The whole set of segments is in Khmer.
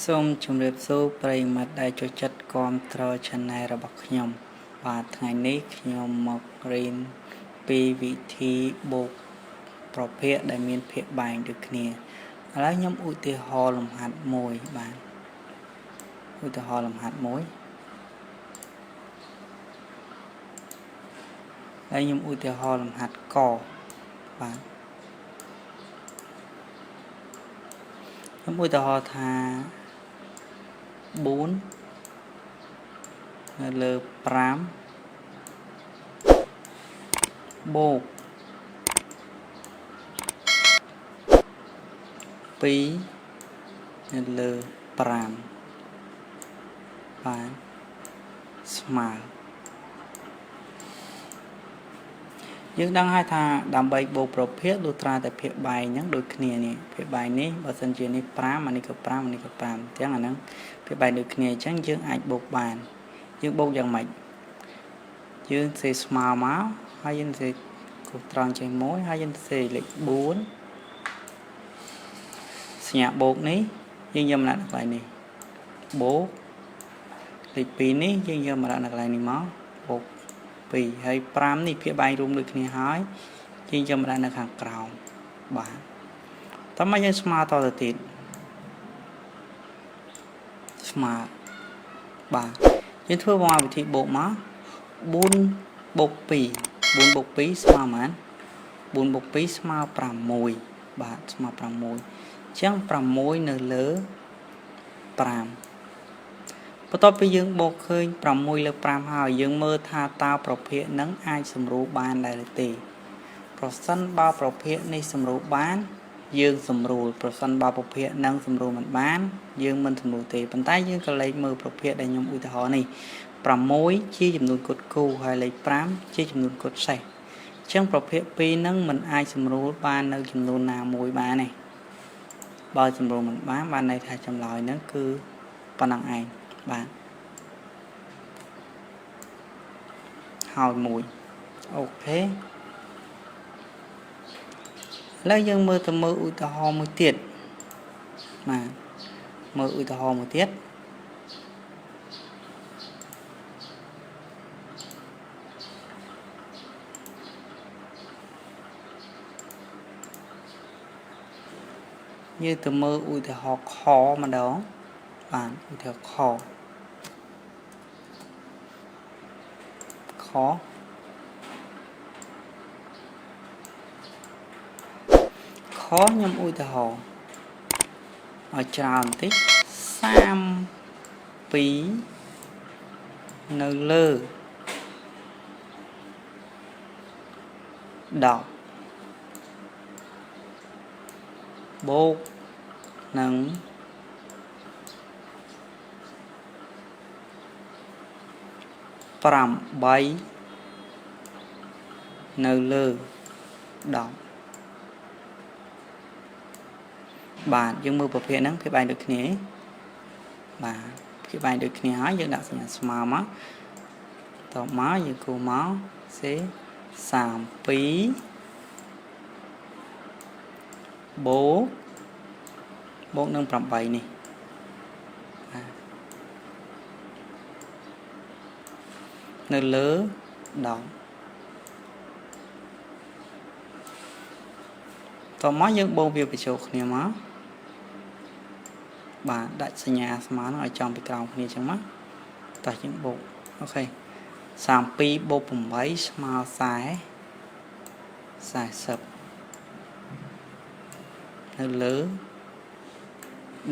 សូមជម្រាបសួរប្រិយមិត្តដែលចូលចិត្តគាំទ្រ Channel របស់ខ្ញុំបាទថ្ងៃនេះខ្ញុំមករៀនពីវិធីបូកប្រភេទដែលមានភាគបែងដូចគ្នាឥឡូវខ្ញុំឧទាហរណ៍លំហាត់មួយបាទឧទាហរណ៍លំហាត់មួយហើយខ្ញុំឧទាហរណ៍លំហាត់កបាទខ្ញុំឧទាហរណ៍ថា4នៅលើ5បូក2នៅលើ5បាទស្មើយើងដឹងហើយថាដើម្បីបូកប្រភេទលុះត្រាតែភាគបែងហ្នឹងដូចគ្នានេះភាគបែងនេះបើសិនជានេះ5អានេះក៏5អានេះក៏5អញ្ចឹងអាហ្នឹងភាគបែងដូចគ្នាអញ្ចឹងយើងអាចបូកបានយើងបូកយ៉ាងម៉េចយើងសេស្មើមកហើយយើងសេគូសត្រង់ចេញមួយហើយយើងសេលេខ4សញ្ញាបូកនេះយើងយកមកដាក់នៅកន្លែងនេះបូកលេខ2នេះយើងយកមកដាក់នៅកន្លែងនេះមកបូក2ហើយ5នេះភាគបែងរួមដូចគ្នាហើយយើងយកមកដាក់នៅខាងក្រោមបាទតោះមកយើងស្មើតទៅទៀតស្មើបាទយើងធ្វើមកវិធីបូកមក4បូក2 4បូក2ស្មើប៉ុន្មាន4បូក2ស្មើ6បាទស្មើ6អញ្ចឹង6នៅលើ5បន្ទាប់ពីយើងបូកឃើញ6លើ5ហើយយើងមើលថាតើប្រភេទនឹងអាចសម្រួលបានដែរឬទេប្រសិនបើប្រភេទនេះសម្រួលបានយើងសម្រួលប្រសិនបើប្រភេទនឹងសម្រួលមិនបានយើងមិនសម្រួលទេប៉ុន្តែយើងក៏លេខមើលប្រភេទដែលខ្ញុំឧទាហរណ៍នេះ6ជាចំនួនគត់គូហើយលេខ5ជាចំនួនគត់សេះអញ្ចឹងប្រភេទ2នឹងមិនអាចសម្រួលបាននៅចំនួនណាមួយបានទេបើសម្រួលមិនបានបានន័យថាចម្លើយហ្នឹងគឺប៉ុណ្ណឹងឯងបាទហើយមួយអូខេឥឡូវយើងមើលទៅមើលឧទាហរណ៍មួយទៀតបាទមើលឧទាហរណ៍មួយទៀតយើងទៅមើលឧទាហរណ៍ខម្ដងបាទឧទាហរណ៍ខខខខ្ញុំឧទាហរណ៍ឲ្យច្រើនបន្តិច32នៅលើ10បូកនឹង8នៅលើ10បាទយើងមើលប្រភេទហ្នឹងភាគបែងដូចគ្នាបាទភាគបែងដូចគ្នាហើយយើងដាក់សញ្ញាស្មើមកតមកយើងគូមកសេ32បូកបូកនឹង8នេះបាទនៅលើ10តមកយើងបូកវាបញ្ចូលគ្នាមកបាទដាក់សញ្ញាស្មើនឹងឲ្យចំពីក្រោមគ្នាចឹងមកតោះយើងបូកអូខេ32បូក8ស្មើ40 40នៅលើ10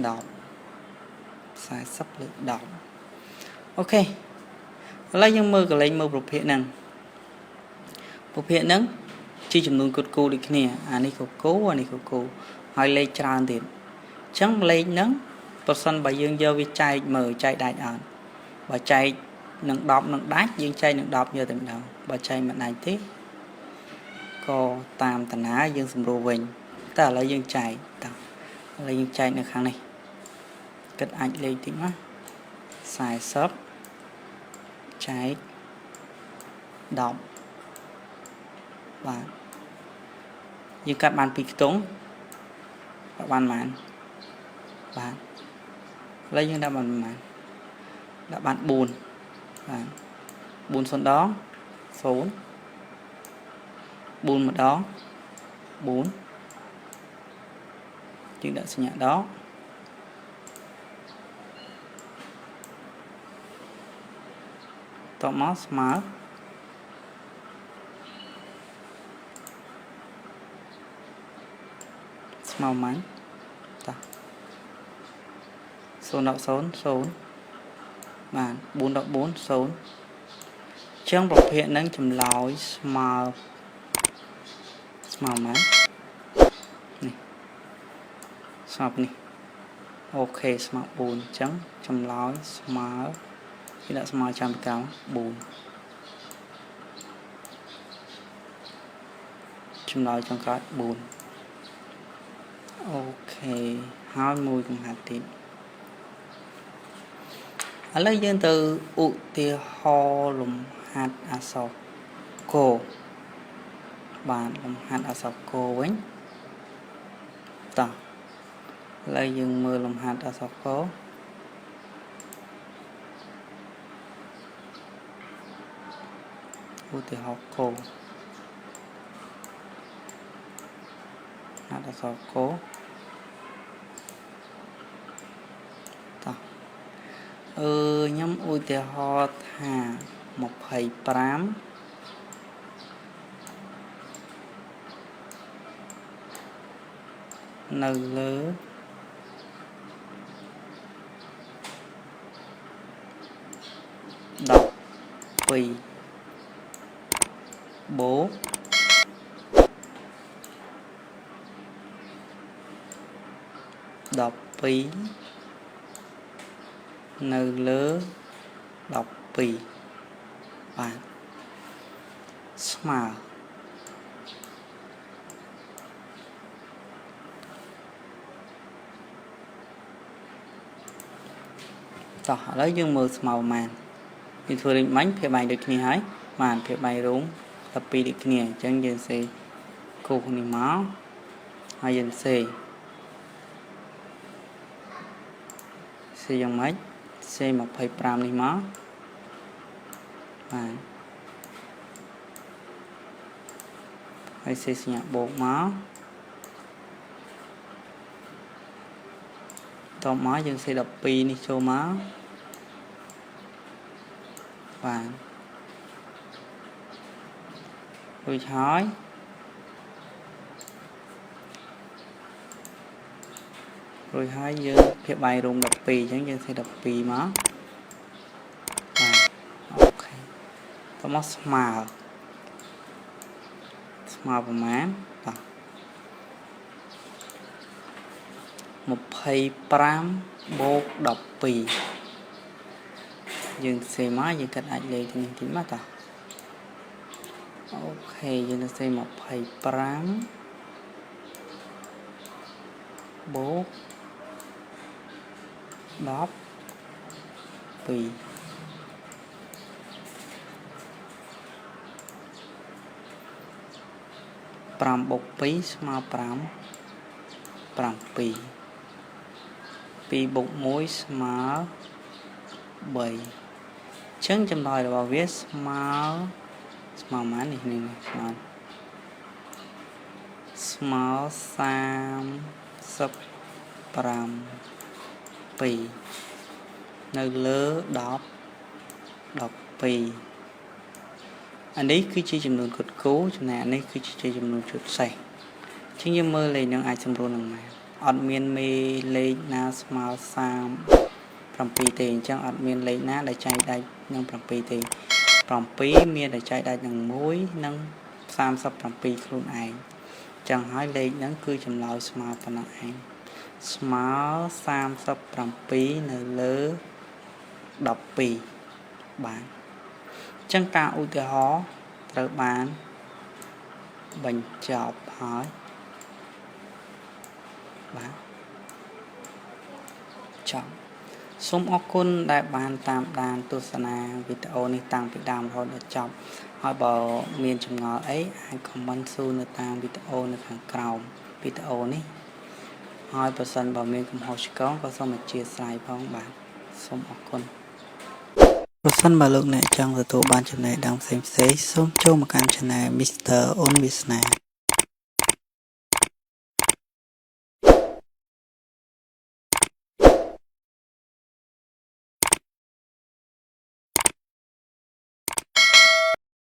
40លើ10អូខេឥឡូវយើងមើលកលេងមើលប្រភេទហ្នឹងប្រភេទហ្នឹងជាចំនួនគត់គូដូចគ្នាអានេះក៏គូអានេះក៏គូហើយលេខច្រើនទៀតអញ្ចឹងលេខហ្នឹងប្រសិនបើយើងយកវាចែកមើលចែកដាច់អត់បើចែកនឹង10នឹងដាច់យើងចែកនឹង10យកតែម្ដងបើចែកមិនដាច់ទេក៏តាមតាណាយើងសម្រួលវិញតែឥឡូវយើងចែកតោះឥឡូវយើងចែកនៅខាងនេះគិតអាចលេខតិចមក40ចែក10បាទយើងកាត់បាន2ខ្ទង់បានប៉ុន្មានបាទ ឥឡូវយើងដាក់បានប៉ុន្មានដាក់បាន4បាទ4 0ដង0 4ម្ដង4យើងដាក់សញ្ញាដកតមកស្មើស្មើម៉ាញ់តា0ដល់0 0បាទ4ដល់4 0ចឹងប្រភេទហ្នឹងចម្លើយស្មើស្មើម៉ាននេះស្មើនេះអូខេស្មើ4អញ្ចឹងចម្លើយស្មើគេដាក់ស្មើចាំពីក្រោម4ចម្លើយចុងក្រោយ4អូខេហើយមួយកំហាត់ទៀតឥឡូវយើងទៅឧទាហរណ៍លំហាត់អក្សរកបាទលំហាត់អក្សរកវិញតោះឥឡូវយើងមើលលំហាត់អក្សរកឧទាហរណ៍កហាត់អក្សរកតោះអឺខ្ញុំឧទាហរណ៍ថា25នៅលើ12បូក12នៅលើ12បាទស្មើតោះឥឡូវយើងមើលស្មើប្រមាណយើងធ្វើលេខមិញភាគបែងដូចគ្នាហើយបាទភាគបែងរួម12ដូចគ្នាអញ្ចឹងយើងសេគូសនេះមកហើយយើងសេសេយ៉ាងម៉េចសេ25នេះមកបាទហើយសេសញ្ញាបូកមកតមកយើងសេ12នេះចូលមកបាទរួចហើយរួចហើយយើងភាគបែងរួម12អញ្ចឹងយើងសេ12មកបាទអូខេតមកស្មើស្មើប្រមាណតោះ25បូក12យើងសេមកយើងកាត់អាចលេខនេះតិចមកតោះអូខេយើងនឹងសេ25បូក12 5បូក2ស្មើ5 7 2បូក1ស្មើ3អញ្ចឹងចម្លើយរបស់វាស្មើស្មើប៉ុន្មាននេះនេះស្មើស្មើ37នៅលើ10 12អានេះគឺជាចំនួនគត់គូចំណែកអានេះគឺជាចំនួនជុតសេះអញ្ចឹងយើងមើលលេខនឹងអាចសម្រួលនឹងមកអត់មានមេលេខណាស្មើ37ទេអញ្ចឹងអត់មានលេខណាដែលចែកដាច់នឹង7ទេ7មានតែចែកដាច់នឹង1និង37ខ្លួនឯងចឹងហើយលេខហ្នឹងគឺចម្លើយស្មើប៉ុណ្ណឹងឯងស្មើ37នៅលើ12បាទអញ្ចឹងការឧទាហរណ៍ត្រូវបានបញ្ចប់ហើយបាទចប់សូមអរគុណដែលបានតាមដានទស្សនាវីដេអូនេះតាំងពីដើមរហូតដល់ចប់ហើយបើមានចម្ងល់អីអាច comment សួរនៅតាមវីដេអូនៅខាងក្រោមវីដេអូនេះ ហើយប្រសិនបើមានកំហុសឆ្គងក៏សូមអធ្យាស្រ័យផងបាទសូមអរគុណប្រសិនបើលោកអ្នកចង់ទទួលបានចំណេះដឹងផ្សេងៗសូមចូលមកកាន់ Channel Mr. អ៊ុនវាសនា។